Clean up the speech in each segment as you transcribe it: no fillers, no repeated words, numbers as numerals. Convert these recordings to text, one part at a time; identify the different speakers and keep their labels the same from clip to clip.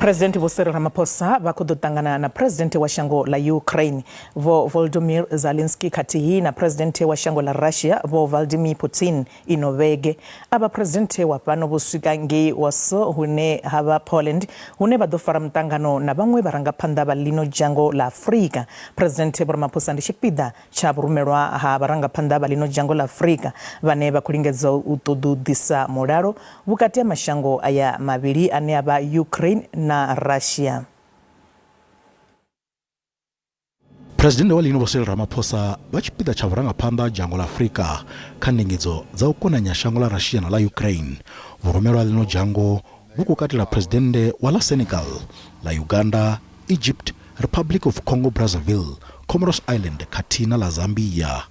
Speaker 1: President Vho Cyril Ramaphosa vha khou ḓo ṱangana na President wa shango ḽa Ukraine Vho Volodymyr Zelensky khathihi na President wa shango ḽa Russia Vho Vladimir Putin ino vhege. Avha President wa fhano vho swika ngei Warsaw hune ha vha Poland hune vha ḓo fara muṱangano na vhaṅwe vharangaphanḓa vha ḽino dzhango ḽa Afrika. President Vho Ramaphosa ndi tshipiḓa tsha vhurumelwa ha vharangaphanḓa vha ḽino dzhango ḽa Afrika vhane vha khou lingedza u ṱoḓou ḓisa mulalo vhukati ha mashango aya mavhili ane a vha Ukraine na Russia.
Speaker 2: Phresidennde wa ḽino Vho Cyril Ramaphosa vha tshipiḓa tsha vhurangaphanḓa ha dzhango ḽa Afrika kha ndingedzo dza u konanya shango ḽa Russia na ḽa Ukraine. Vhurumelwa ha ḽino dzhango vhu khou katela Phresidennde wa ḽa Senegal, ḽa Uganda, Egypt, Republic of Congo Brazzaville, Comoros Island khathihi na ḽa Zambia.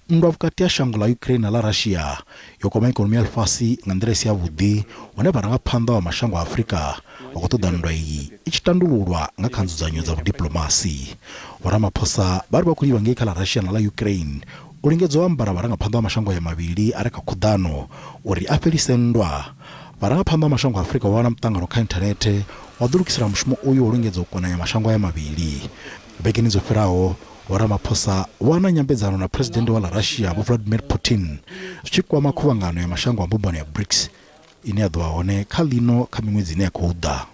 Speaker 2: Nndwa vhukati ha shango ḽa Ukraine na ḽa Russia yo kwama ikonomi ya ḽifhasi nga nḓila i si yavhuḓi hune vharangaphanḓa vha mashango a Afrika vha khou ṱoḓa nndwa iyi i tshi tandululwa nga kha nzudzanyo dza vhudiplomasi. Vho Ramaphosa vha ri vha khou livha ngei kha ḽa Russia na ḽa Ukraine u lingedza u amba na vharangaphanḓa vha mashango aya mavhili a re kha khuḓano uri a fhelise nndwa. Vharangaphanḓa vha mashango a Afrika vho vha na muṱangano kha inthanethe wa ḓilugisela mushumo uyu wa u lingedza u konanya mashango aya mavhili. Vhegeni dzo fhiraho, Vho Ramaphosa vho wana nyambedzano na Phresidennde wa ḽa Russia Vho Vladimir Putin zwi tshi kwama khuvhangano ya mashango a mbumbano ya BRICS ine ya ḓo vha hone kha ḽino kha miṅwedzi ine ya khou ḓa.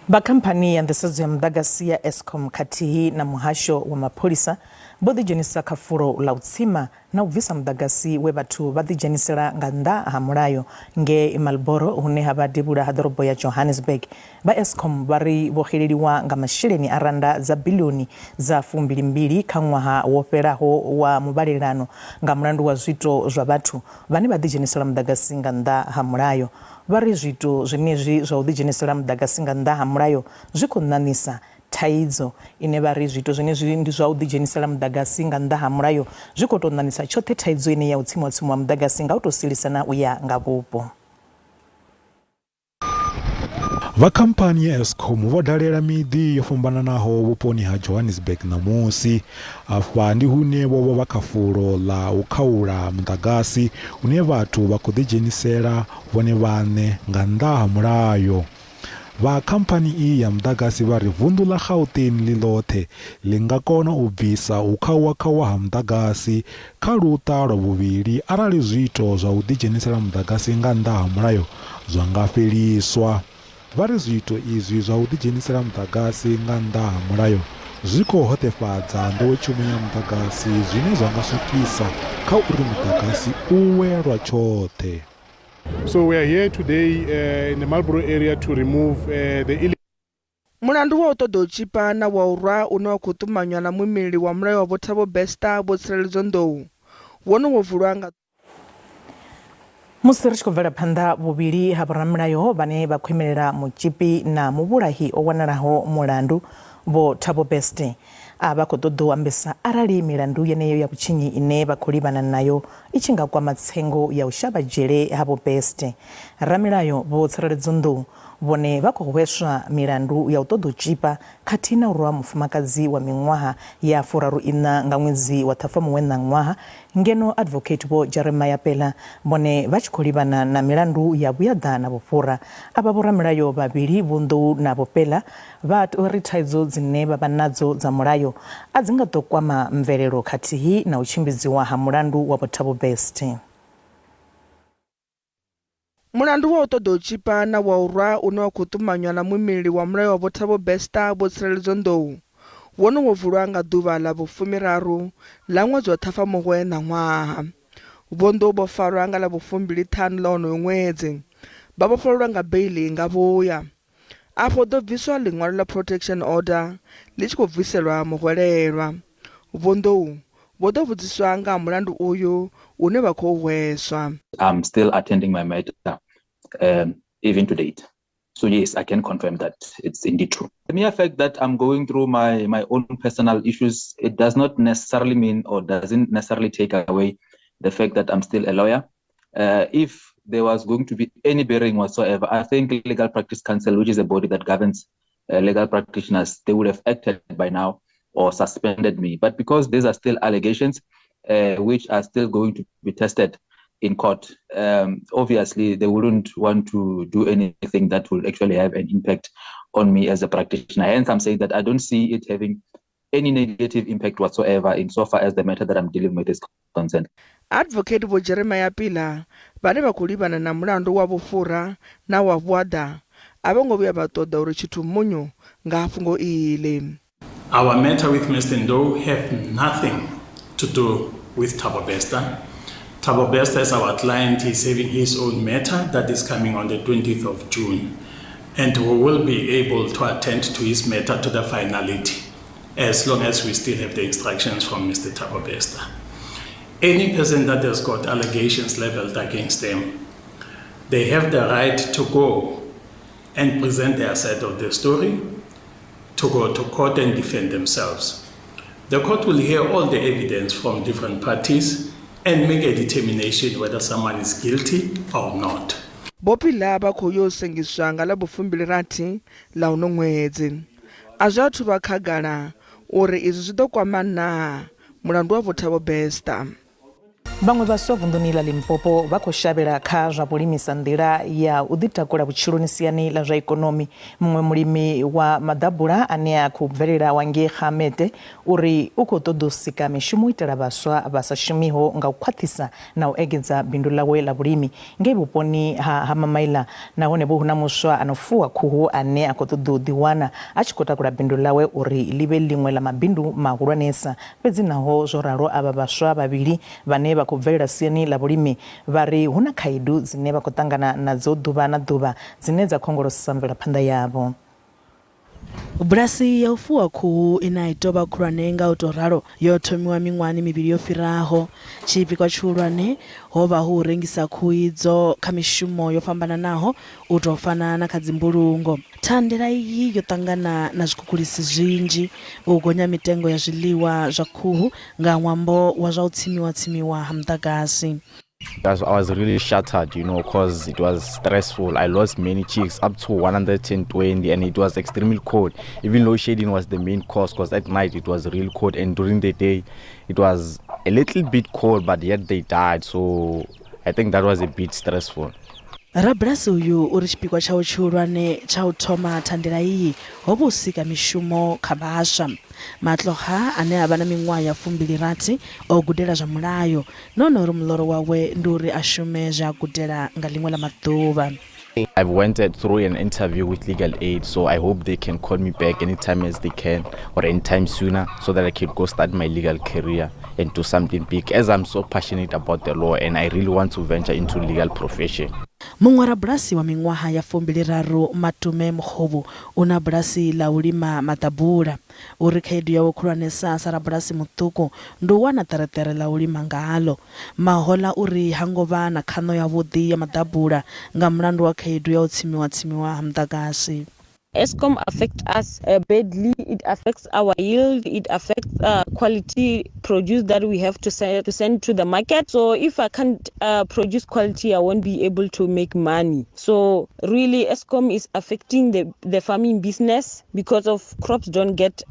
Speaker 1: Vha khamphani ya nḓisedzo ya muḓagasi ya Eskom khathihi na muhasho wa mapholisa vho ḓidzhenisa kha fulo ḽa u tsima na u bvisa muḓagasi we vhathu vha ḓidzhenisela nga nnḓa ha mulayo ngei Marlboro hune ha vha devhula ha ḓorobo ya Johannesburg. Vha Eskom vha ri vho xeleliwa nga masheleni a rannda dza biḽioni dza fumbili-mbili kha ṅwaha wo fhelaho wa muvhalelano nga mulandu wa zwiito zwa vhathu vhane vha ḓidzhenisela muḓagasi nga nnḓa ha mulayo. Vha ri zwiito zwenezwi zwa u ḓidzhenisela muḓagasi nga nnḓa ha mulayo zwi khou ṋaṋisa thaidzo ine vha ri zwiito zwenezwi ndi zwa u ḓidzhenisela muḓagasi nga nnḓa ha mulayo zwi khou tou ṋaṋisa tshoṱhe thaidzo ine ya u tsimiwa-tsimiwa muḓagasi nga u tou sielisana u ya nga vhupo.
Speaker 2: Vha khamphani ya Eskom vho dalela miḓi yo fhambananaho vhuponi ha Johannesburg ṋamusi. Afha ndi hune vho vha vha kha fulo ḽa u khaula muḓagasi une vhathu vha khou ḓidzhenisela vhone vhaṋe nga nnḓa ha mulayo. Vha khamphani iyi ya muḓagasi vha ri vunḓu ḽa Gauteng ḽi ḽoṱhe ḽi nga kona u bvisa u khauwa-khauwa ha muḓagasi kha luṱa lwa vhuvhili arali zwiito zwa u ḓidzhenisela muḓagasi nga nnḓa ha mulayo zwa nga fheliswa. Vha ri zwiito izwi zwa u ḓidzhenisela muḓagasi nga nnḓa ha mulayo zwi khou hoṱefhadza nḓowetshumo ya muḓagasi zwine zwa nga swikisa kha uri muḓagasi u we lwa tshoṱhe.
Speaker 3: So we are here today in the Marlboro area to remove the
Speaker 4: Mulandu wa u ṱoḓa u tzhipa na wa u rwa une wa khou ṱumanywa na muimeleli wa mulayo wa Vho Thabo Bester Vho Tsireledzo Ndou wone wo vulwa nga.
Speaker 1: Musi ri tshi khou bvela phanḓa, vhuvhili ha vhoramilayo vhane vha khou imelela mutzhipi na muvhulahi o wanalaho mulandu Vho Thabo Bester a vha khou ṱoḓa u ambesa arali milandu yeneyo ya vhutshinyi ine vha khou livhana nayo i tshi nga kwama tsengo ya u shavha dzhele ha Vho Best. Ramilayo Vho Tsireledzo Nḓou vhone vha khou hweswa milandu ya u ṱoḓa u tzhipa khathihi na u rwa mufumakadzi wa miṅwaha ya furaru-iṋa nga ṅwedzi wa Ṱhafamuhwe ṋaṅwaha, ngeno Advocate Vho Jeremiah Pela vhone vha tshi khou livhana na milandu ya vhuaḓa na vhufhura. Avha vhoramilayo vhavhili Vho Nḓou na Vho Pela Vha ri thaidzo dzine vha vha nadzo dza mulayo a dzi nga ḓo kwama mvelelo khathihi na u tshimbidziwa ha mulandu wa Vho Thabo Best.
Speaker 4: Mulandu wa u ṱoḓa u tzhipa na wa u rwa une wa khou ṱumanywa na muimeleli wa mulayo wa Vho Thabo Bester Vho Tsireledzo Ndou wone wo vulwa nga ḓuvha ḽa vhufumiraru ḽa ṅwedzi wa Ṱhafamuhwe ṋaṅwaha. Vho Ndou vho farwa nga ḽa vhufumbili-ṱhanu ḽa wonoyo ṅwedzi, vha vhofhololwa nga beiḽi ngavhuya. Afho ḓo bviswa ḽiṅwalo ḽa protection order ḽi tshi khou bviselwa muhwelelwa. Vho Ndou vho ḓo vhudziswa nga ha mulandu uyu une vha khou hweswa.
Speaker 5: I'm still attending my matter even to date. So yes, I can confirm that it's indeed true. The mere fact that I'm going through my own personal issues, it does not necessarily mean or doesn't necessarily take away the fact that I'm still a lawyer. If there was going to be any bearing whatsoever, I think Legal Practice Council, which is a body that governs legal practitioners, they would have acted by now or suspended me. But because these are still allegations, which are still going to be tested, in court. Obviously, they wouldn't want to do anything that will actually have an impact on me as a practitioner. Hence, I'm saying that I don't see it having any negative impact whatsoever insofar as the matter that I'm dealing with is concerned.
Speaker 4: Advocate Vho Jeremiah Pila vhane vha khou livhana na mulandu wa vhufhura na wa vhuaḓa a vho ngo vhuya vha ṱoḓa uri tshithu munyu nga ha fhungo iḽi.
Speaker 6: Our matter with Mr. Ndou have nothing to do with Thabo Bester. Thabo Bester is our client. He's having his own matter that is coming on the 20th of June. And we will be able to attend to his matter to the finality, as long as we still have the instructions from Mr. Thabo Bester. Any person that has got allegations leveled against them, they have the right to go and present their side of the story, to go to court and defend themselves. The court will hear all the evidence from different parties and make a determination whether someone is guilty or not.
Speaker 4: Vho Pila vha khou yo sengiswa nga ḽa vhufumbilirathi ḽa uno ṅwedzi. A zwi athu vha khagala uri izwi zwi ḓo kwama naa mulandu wa Vho Thabo Bester.
Speaker 1: Vhaṅwe vhaswa vunḓuni ḽa Limpopo vha khou shavhela kha zwa vhulimi sa nḓila ya u ḓitakula vhutshiloni siani ḽa zwa ikonomi. Muṅwe mulimi wa maḓabula ane a khou bvelela wa ngei Gamete uri u khou ṱoḓa u sika mishumo u itela vhaswa vha sa shumiho nga u khwaṱhisa na u engedza bindu ḽawe ḽa vhulimi ngei vhuponi ha Hamamaila. Nahone vho hu na muswa a no fuwa khuhu ane a khou ṱoḓa u ḓiwana a tshi khou takula bindu ḽawe uri ḽi vhe ḽiṅwe ḽa mabindu mahulwanesa. Fhedzi naho zwo ralo, avha vhaswa vhavhili vhane vha khou bvelela siani ḽa vhulimi vha ri hu na khaedu dzine vha khou ṱangana nadzo ḓuvha na ḓuvha dzine dza khongolosa mvelaphanḓa yavho.
Speaker 7: Bulasi ya u fuwa khuhu ine a i tou vha khulwane nga u tou ralo yo thomiwa miṅwahani mivhili yo fhiraho. Tshipikwa tshihulwane ho vha hu u rengisa khuhu idzo kha mishumo yo fhambananaho u tou fana na kha dzimbulungo. Thandela iyi yo ṱangana na zwikhukhulisi zwinzhi, u gonya mitengo ya zwiḽiwa zwa khuhu nga ṅwambo wa zwa u tsimiwa-tsimiwa ha muḓagasi.
Speaker 8: I was really shattered, because it was stressful. I lost many chicks, up to 120, and it was extremely cold. Even load shedding was the main cause, because at night it was really cold, and during the day it was a little bit cold, but yet they died. So I think that was a bit stressful.
Speaker 7: Rabulasi uyu uri tshipikwa tshawe tshihulwane tsha u thoma thandela iyi ho vha u sika mishumo kha vhaswa. Matloha ane a vha na miṅwaha ya 26 o gudela zwa mulayo nahone uri muloro wawe ndi uri a shume zwe a gudela nga ḽiṅwe ḽa maḓuvha.
Speaker 8: I've went through an interview with Legal Aid, so I hope they can call me back anytime as they can or anytime sooner so that I can go start my legal career and do something big, as I'm so passionate about the law and I really want to venture into legal profession.
Speaker 7: Muṅwe rabulasi wa miṅwaha ya 23 Matume Mukhovu u na bulasi ḽa u lima maḓabula. Uri khaedu yawe khulwanesa sa rabulasi muṱuku ndi u wana ṱereṱere ḽa u lima ngalo. Mahola uri ha ngo vha na khaṋo yavhuḓi ya maḓabula nga mulandu wa khaedu ya u tsimiwa-tsimiwa ha muḓagasi.
Speaker 9: Eskom affects us badly. It affects our yield. It affects quality produce that we have to send to the market. So if I can't produce quality, I won't be able to make money. So really, Eskom is affecting the farming business because of crops don't get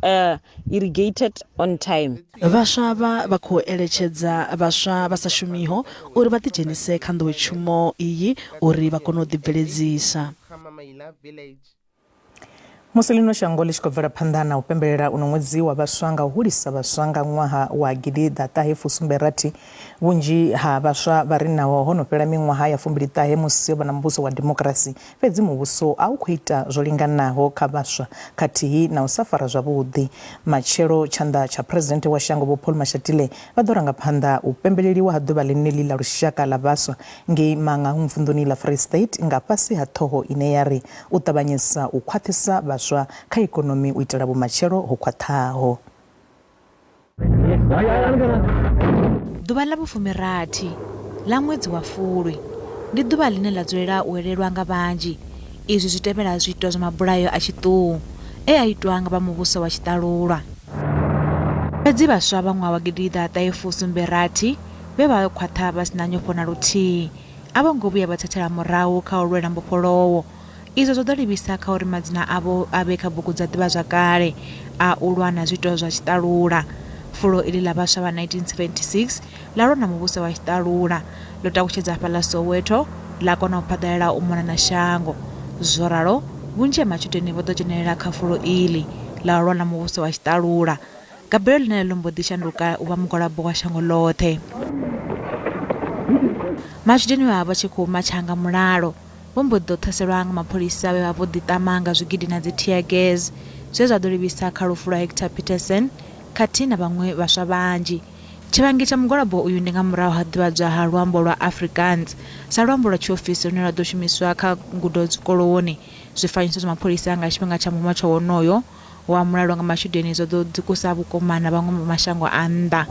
Speaker 9: irrigated on time.
Speaker 7: Vhaswa vha khou eletshedza vhaswa vha sa shumiho uri vha ḓidzhenise kha nḓowetshumo iyi uri vha kone u ḓibveledzisa.
Speaker 1: Musi ḽino shango ḽi tshi khou bvela phanḓa na u pembelela uno ṅwedzi wa vhaswa nga u hulisa vhaswa nga ṅwaha wa 2016, vhunzhi ha vhaswa vha ri naho ho no fhela miṅwaha ya 29 musi ho vha na muvhuso wa demokirasi, fhedzi muvhuso a u khou ita zwo linganaho kha vhaswa khathihi na u sa fara zwavhuḓi. Matshelo tshanḓa tsha Phresidennde wa shango Vho Paul Mashatile vha ḓo ranga phanḓa u pembeleliwa ha ḓuvha ḽeneḽi ḽa lushaka ḽa vhaswa ngei Mangaung vunḓuni ḽa Free State nga fhasi ha ṱhoho ine ya ri u ṱavhanyisa u khwaṱhisa vhaswa kha ikonomi u itela vhumatshelo ho khwaṱhaho.
Speaker 10: Ḓuvha ḽa vhufumirathi ḽa ṅwedzi wa Fulwi ndi ḓuvha ḽine ḽa dzulela u elelwa nga vhanzhi. Izwi zwi tevhela zwiito zwa mabulayo a tshiṱuhu e a itwa nga vha muvhuso wa tshiṱalulwa. Fhedzi vhaswa vha ṅwaha wa 1976 vhe vha khwaṱha vha si na nyofho na luthihi a vho ngo vhuya vha tsetsela murahu kha u lwela mbofholowo. Izwo zwo ḓo livhisa kha uri madzina avho a vhe kha bugu dza ḓivhazwakale a u lwa na zwiito zwa tshiṱalula. Fulo iḽi ḽa vhaswa vha 1976 ḽa lwa na muvhuso wa tshiṱalula, ḽo takutshedza fhaḽa Soweto ḽa kona u phaḓalala u mona na shango. Zwo ralo, vhunzhi ha matshudeni vho ḓo dzhenelela kha fulo iḽi ḽa u lwa na muvhuso wa tshiṱalula. Gabelo ḽine ḽo mbo ḓi shanduka u vha mugwalabo wa shango ḽoṱhe. Matshudeni vhe vha vha vha tshi khou matsha nga mulalo vho mbo ḓi ḓo ṱhaselwa nga mapholisa vhe vha vho ḓiṱama nga zwigidi na dzi tear gas zwe zwa ḓo livhisa kha lufu lwa Hector Pieterson khathihi na vhaṅwe vhaswa vhanzhi. Tshivhangi tsha mugwalabo uyu ndi nga murahu ha ḓivhadzwa ha luambo lwa Afrikaans sa luambo lwa tshiofisi lune lwa ḓo shumiswa kha ngudo zwikoloni. Zwifanyiso zwa mapholisa nga tshifhinga tsha mumatsho wonoyo wa mulalo nga matshudeni zwo ḓo dzikusa vhukuma na vhaṅwe vha mashango a nnḓa.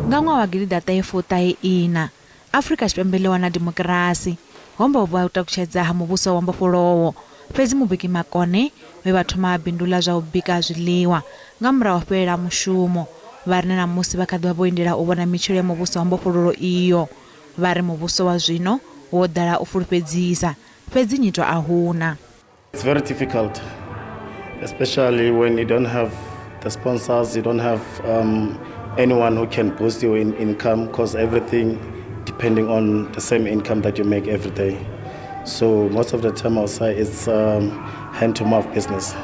Speaker 10: Nga ṅwaha wa gidiḓaṱahe fuṱahe iṋa, Afrika Tshipembe ḽo wana dimokirasi. Ho mbo vha u takutshedza ha muvhuso wa mbofholowo. Fhedzi mubiki makone vhe vha thoma bindu ḽa zwa u bika zwiḽiwa nga murahu ha fhelela mushumo, vha ri na ṋamusi vha kha ḓi vha vho lindela u vhona mitshelo ya muvhuso wa mbofholowo iyo. Vha ri muvhuso wa zwino wo ḓala u fulufhedzisa, fhedzi nyito a hu na.
Speaker 11: It's very difficult, especially when you don't have the sponsors, you don't have um, anyone who can boost your in income because everything depending on the same income that you make every day. So most of the time I'll say it's um, hand to mouth business.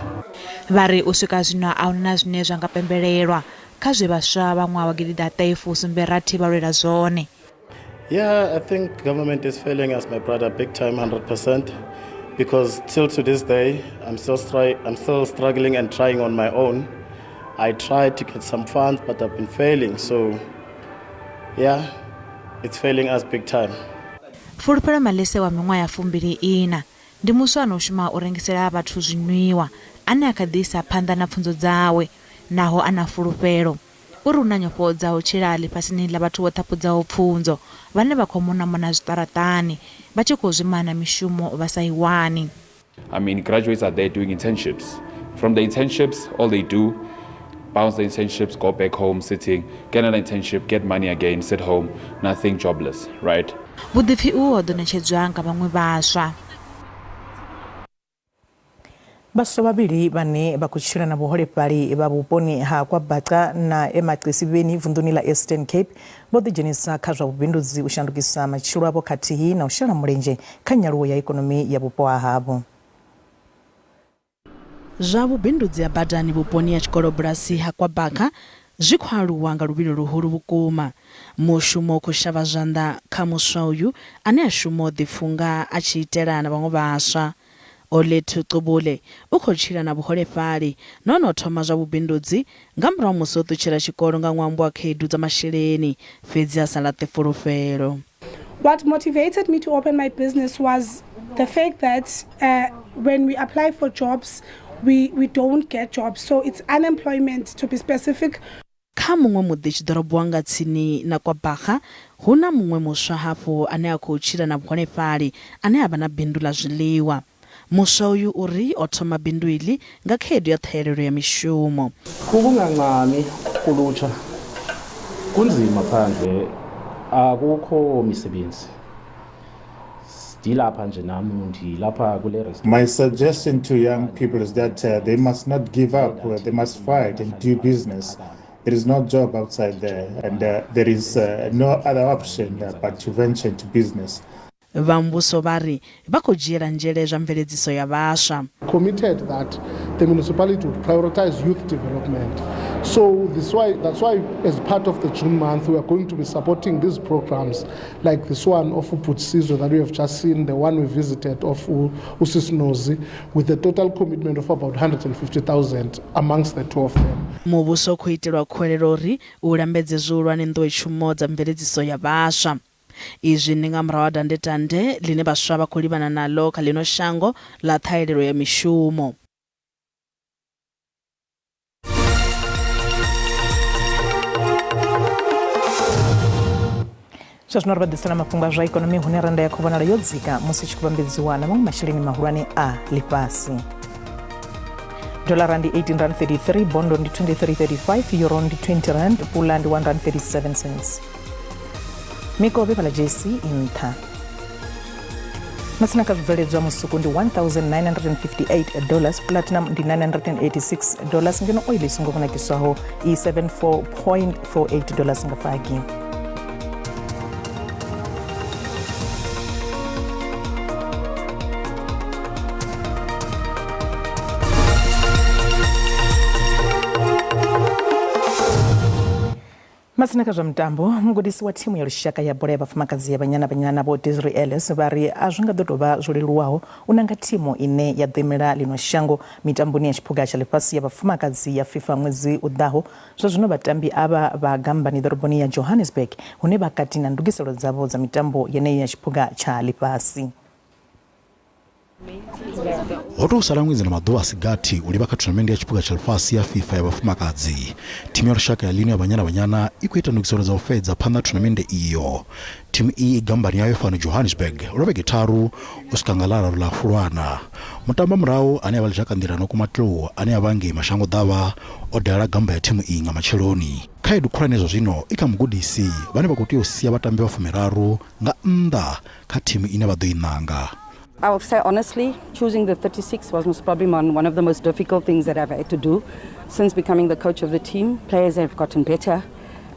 Speaker 10: Vha ri u swika zwino a huna zwine zwa nga pembelelwa kha zwe vhaswa vha ṅwaha wa gidiḓaṱahe fusumbe rathi vha lwela zwone.
Speaker 11: Yeah, I think government is failing us, my brother, big time, 100%. Because till to this day, I'm still, I'm still struggling and trying on my own. I tried to get some funds, but I've been failing. So, yeah, it's failing us big time.
Speaker 10: Fulufhelo Malese wa miṅwaha ya fumbili ina ndi muswa ano shuma u rengisela vhathu zwinwiwa ane a kha ḓi isa phanḓa na pfunzo dzawe naho a na fulufhelo. U ri hu na nyofho dza u tshila ḽifhasini ḽa vhathu vho ṱhaphudzaho pfunzo vhane vha khou mona-mona zwiṱaraṱani vha tshi khou zwima na mishumo vha sa i wani.
Speaker 12: I mean, graduates are there doing internships. From the internships, all they do, bounce the internships, go back home, sitting, get another internship, get money again, sit home, nothing, jobless, right?
Speaker 10: Vhuḓipfi uhu ho ḓo ṋetshedzwa nga vhaṅwe vhaswa.
Speaker 1: Vhaswa vhavhili vhane vha khou tshila na vhuholefhali vha vhuponi ha KwaBhaca na eMaxesibeni vunḓuni ḽa Eastern Cape vho ḓidzhenisa kha zwa vhubindudzi u shandukisa matshilo avho khathihi na u shela mulenzhe kha nyaluwo ya ikonomi ya vhupo ha havho.
Speaker 7: Zwa vhubindudzi ha badani vhuponi ha tshikolobulasi ha KwaBhaca zwi khou aluwa nga luvhilo luhulu vhukuma. Mushumo u khou shavha zwanḓa kha muswa uyu ane a shuma o ḓifunga a tshi itela na vhaṅwe vhaswa. Olwethu Gqubule u khou tshila na vhuholefhali nahone o thoma zwa vhubindudzi nga murahu musi o ṱutshela tshikolo nga ṅwambo wa khaedu dza masheleni, fhedzi a sa laṱe fulufhelo.
Speaker 13: What motivated me to open my business was the fact that uh, when we apply for jobs, we, we don't get jobs. So it's unemployment, to be specific.
Speaker 7: Kha muṅwe muḓi tshiḓorobo wa nga tsini na KwaBhaga, hu na muṅwe muswa hafhu ane a khou tshila na vhuholefhali ane a vha na bindu ḽa zwiḽiwa. Muswa uyu u ri o thoma bindu iḽi nga khaedu ya ṱhahelelo ya mishumo.
Speaker 14: Ukungancami kulutsha kunzima phandle akukho misebenzi. Ndilapha nje nam ndilapha kule restaurant.
Speaker 15: My suggestion to young people is that uh, they must not give up, uh, they must fight and do business. There is no job outside there, and uh, there is uh, no other option uh, but to venture into business.
Speaker 7: Vha muvhuso vha ri vha khou dzhiela nzhele zwa mveledziso ya vhaswa.
Speaker 16: Committed that the municipality would prioritize youth development. So this why, that's why as part of the June month, we are going to be supporting these programs like this one of Uputsizo that we have just seen, the one we visited of Usisnozi, with a total commitment of about 150,000 amongst the two of them.
Speaker 7: Muvhuso u khou itelwa khuwelelo uri u lambedze zwihulwane nḓowetshumo dza mveledziso ya vhaswa. Izwi ndi nga murahu ha dandetande ḽine vhaswa vha khou livhana naḽo kha ḽino shango ḽa ṱhahelelo ya mishumo.
Speaker 1: Zwa zwino ri vha ḓisela mafhungo a zwa ikonomi hune rannda ya khou vhonala yo dzika musi i tshi khou vhambedziwa na maṅwe masheleni mahulwane a ḽifhasi. Dollar ndi 18 rand 33, bondo ndi 23.35, euro ndi 20 rand, pula ndi 1 rand 37 cents. Mikovhe fhala JC i nṱha. Matsina kha zwibveledzwa musuku ndi 1958 dollars, platinum ndi 986 dollars, ngeno oil i songo kunakiswaho i 74.48 dollars nga fagi. Matsina kha zwa mitambo, mugudisi wa thimu ya lushaka ya bola ya vhafumakadzi ya Banyana Banyana Vho Desiree Ellis vha ri a zwi nga ḓo tou vha zwo leluwaho u nanga thimu ine ya ḓo imela ḽino shango mitamboni ya tshiphuga tsha ḽifhasi ya vhafumakadzi ya FIFA ṅwedzi u ḓaho. Zwa zwino vhatambi avha vha gammbani ḓoroboni ya Johannesburg hune vha kati na ndugiselo dzavho dza mitambo yeneyo ya tshiphuga tsha ḽifhasi.
Speaker 2: Ho tou sala ṅwedzi na maḓuvha a si gathi u livha kha thonamennde ya Tshiphuga tsha Ḽifhasi ya FIFA ya Vhafumakadzi. Thimu ya lushaka ya ḽino ya Banyana Banyana i khou ita ndugiselo dza u fhedza phanḓa ha thonamennde iyo. Thimu iyi i gammbani yayo fhano Johannesburg lwa vhege tharu u swika nga ḽa raru ḽa Fulwana. Mutamba murahu ane a vha ḽizhakanḓila Noko Matlou ane a vha ngei mashangoḓavha o dalela gammba ya thimu iyi nga matsheloni. Khaedu khulwane zwa zwino i kha mugudisi vhane vha khou tea u sia vhatambi vha fumiraru nga nnḓa kha thimu ine vha ḓo i ṋanga.
Speaker 17: I would say honestly, choosing the 36 was most probably one of the most difficult things that I've had to do since becoming the coach of the team. Players have gotten better.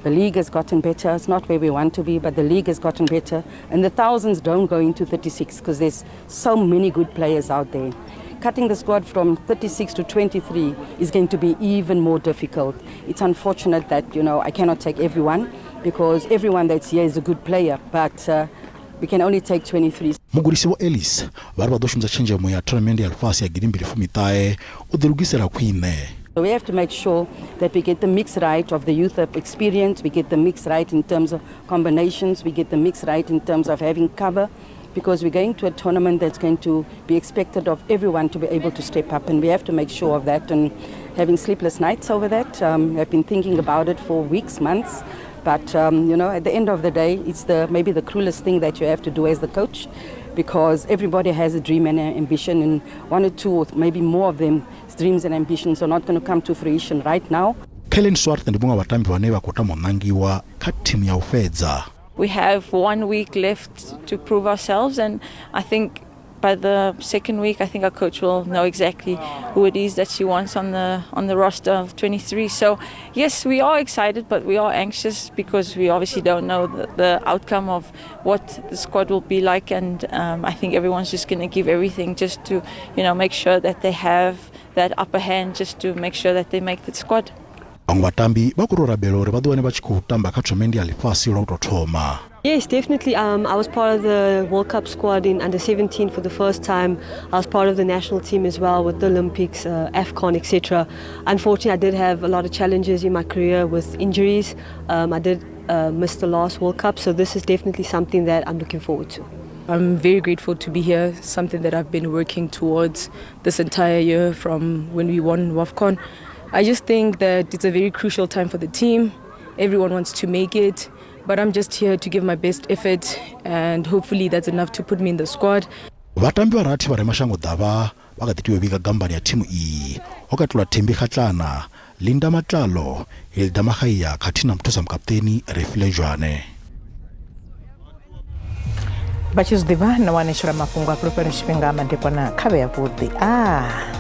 Speaker 17: The league has gotten better. It's not where we want to be, but the league has gotten better. And the thousands don't go into 36 because there's so many good players out there. Cutting the squad from 36 to 23 is going to be even more difficult. It's unfortunate that, you know, I cannot take everyone because everyone that's here is a good player, but we can only take 23.
Speaker 2: Mugudisi Vho Ellis vha ri vha ḓo shumisa tshenzhemo ya thonamennde ya ḽifhasi ya gidimbili fumiṱahe u ḓilugisela khwine.
Speaker 17: We have to make sure that we get the mix right of the youth of experience, we get the mix right in terms of combinations, we get the mix right in terms of having cover, because we're going to a tournament that's going to be expected of everyone to be able to step up, and we have to make sure of that. And having sleepless nights over that, I've been thinking about it for weeks, months, but you know, at the end of the day, it's the maybe the cruelest thing that you have to do as the coach, because everybody has a dream and an ambition, and one or two or maybe more of them dreams and ambitions are not going to come to fruition right now.
Speaker 2: Kaylin Swart ndi muṅwe wa vhatambi vhane vha khou tama u ṋangiwa kha thimu ya u fhedza.
Speaker 18: We have 1 week left to prove ourselves, and I think by the second week, I think our coach will know exactly who it is that she wants on the roster of 23. So yes, we are excited, but we are anxious because we obviously don't know the outcome of what the squad will be like. And I think everyone's just going to give everything just to, you know, make sure that they have that upper hand, just to make sure that they make the squad.
Speaker 2: Vhaṅwe vhatambi vha khou tou rabela uri vha ḓi wane vha tshi khou tamba kha thonamennde ya ḽifhasi lwa u tou thoma.
Speaker 19: Yes, definitely. I was part of the World Cup squad in under 17 for the first time. I was part of the national team as well with the Olympics, AFCON, etc. Unfortunately, I did have a lot of challenges in my career with injuries. I did miss the last World Cup, so this is definitely something that I'm looking forward to.
Speaker 20: I'm very grateful to be here, something that I've been working towards this entire year from when we won WAFCON. I just think that it's a very crucial time for the team. Everyone wants to make it, but I'm just here to give my best effort, and hopefully that's enough to put me in the squad.
Speaker 2: Vhatambi vha rathi vha re mashango ḓavha vha kha ḓi tea u vhiga gambani ya thimu iyi ho katelwa Thembi Kgatlana, Linda Matlalo, Hilda Magaia khathihi na muthusa mukaputeni Refilwe Zwane.
Speaker 1: Vha tshi zwi ḓivha na u anetshela mafhungo a fhulufhelo tshifhinga madekwana kha vhe avhuḓi.